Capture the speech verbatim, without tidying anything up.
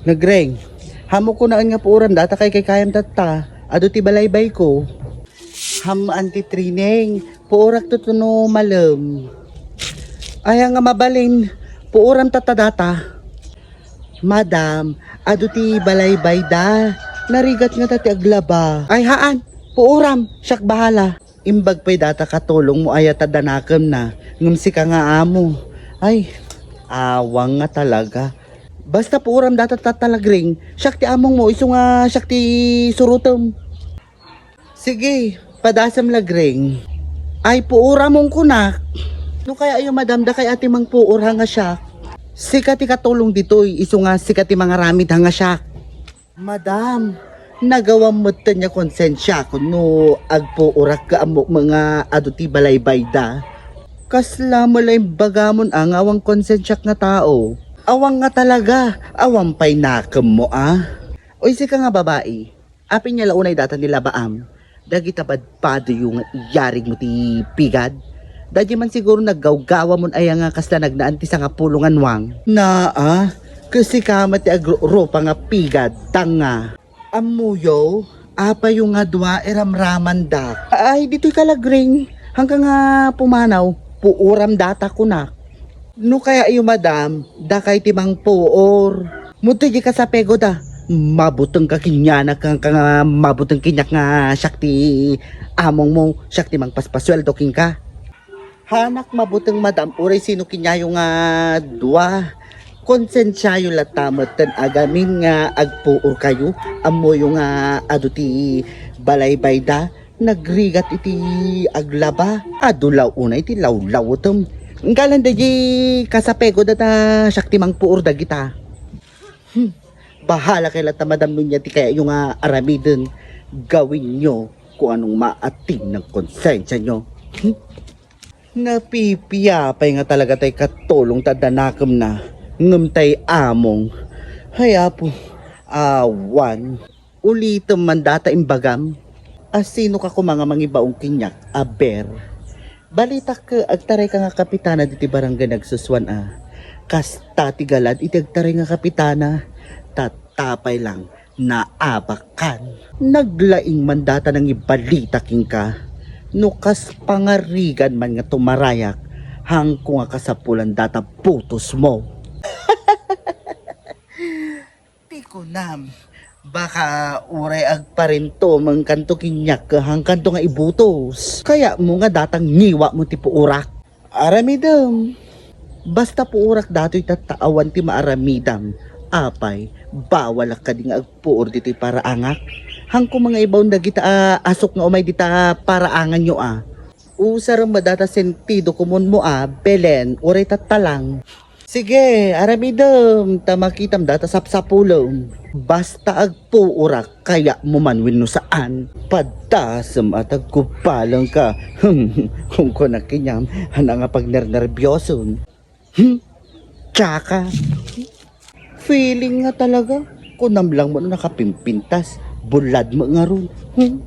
Nagreng, hamo kunaen nga puoram data kay kaykayam tatta, adu ti balaybayko. Ham, Auntie Trineng, puorak to no malem. Aya nga mabalin, puoram tatta data. Madam, adu ti balaybayda, narigat ngata ti aglaba. Ay haan, puoram, siak bahala. Imbag pay data katulong mo aya ta danakemna, ngem sika nga amo. Ay, awang nga talaga. Basta puoram data tatta, Lagreng, siak ti among mo, isu nga siak ti surotem. Sige, padasem, Lagreng. Ay, puoramon kunak. No kaya ayo, madam, dakay a ti mangpuor ha nga siak. Sika ti katulong ditoy, isu nga sika ti mangaramid ha nga siak. Madam, nagawam metten nga konsensiakon no agpuorak ket ammok nga adu ti balaybayda. Kasla met la imbagamon a nga awan konsensiak nga tao. Awang nga talaga, awan pay nakemmo a. Oy, sika nga babai, apin nga la unay data ni labaam? Dagita badbadoyo nga iyarigmo ti pigad? Daydi man siguro naggawgawamon aya nga kasla nagnaan ti sangapulo nga nuang. Naa, ket sika met ti agrurupa nga pigad, tanga. Ammoyo, apayo nga dua iramramandak. Ay, ditoy ka, Lagreng. Hangka nga pumanaw, puoram data kunak. No kaya iyo, madam, dakay ti mangpuor. Mudto di ka sa pegod a. Mabuteng ka kenkuana, ka, ka nga mabuteng keniak nga siak ti among mo, siak ti mangpaspasueldo kenka. Hanak mabuteng, madam, uray sino keniayo nga dua. Konsensiayo latta metten a gamin nga agpuor kayo. Ammoyo nga adu ti balaybayda. Nagrigat iti aglaba. Adu la unay ti lawlawetem. Nggalan daydi ka sa pegod a ta siak ti mangpuor dagita. Hmm. Bahala kay latta, madam, no ania ti kayayo nga aramiden. Gawinnyo kung anong maatim nga konsensianyo. Hmm. Napipia pay nga talaga tay katulong ta danakemna, ngem tay among. Hay Apo, awan. Ulitem man data imbagam. A sino ka koma nga mangibaon keniak, aber? Balitak, agtaray ka nga kapitana diti barangay nagsusuan a. Kasta ti galad iti agtaray nga kapitana. Tattapay lang, naabakan. Naglaing man data nangibalita kenka. No kas pangarigan man nga tumarayak, hangko nga kasapulan data butos mo. Ti kunam, baka uray agparintumengkanto keniak, hangkanto nga ibutos. Kayatmo nga datang ngiwatmo ti puorak. Aramidem. Basta puorak datoy tatta, awan ti maaramidam. Apay, bawalak kadi nga agpuor ditoy paraangak? Hangko nga ibaon dagita a asok nga umay dita paraanganyo a. Usarem met data sentido komunmo a, Belen, uray tatta lang. Sige, aramidem, ta makitam data sapsapulem. Basta agpuorak, kayatmo man wenno saan. Padasem a ta agkubalengka. Hmm, kunkunak keniam, haan nga pagnernerbioson. Hmm? Tsaka, feeling nga talaga. Kunam lang mo nakapimpintas. Bulad mo nga ron. Hmm?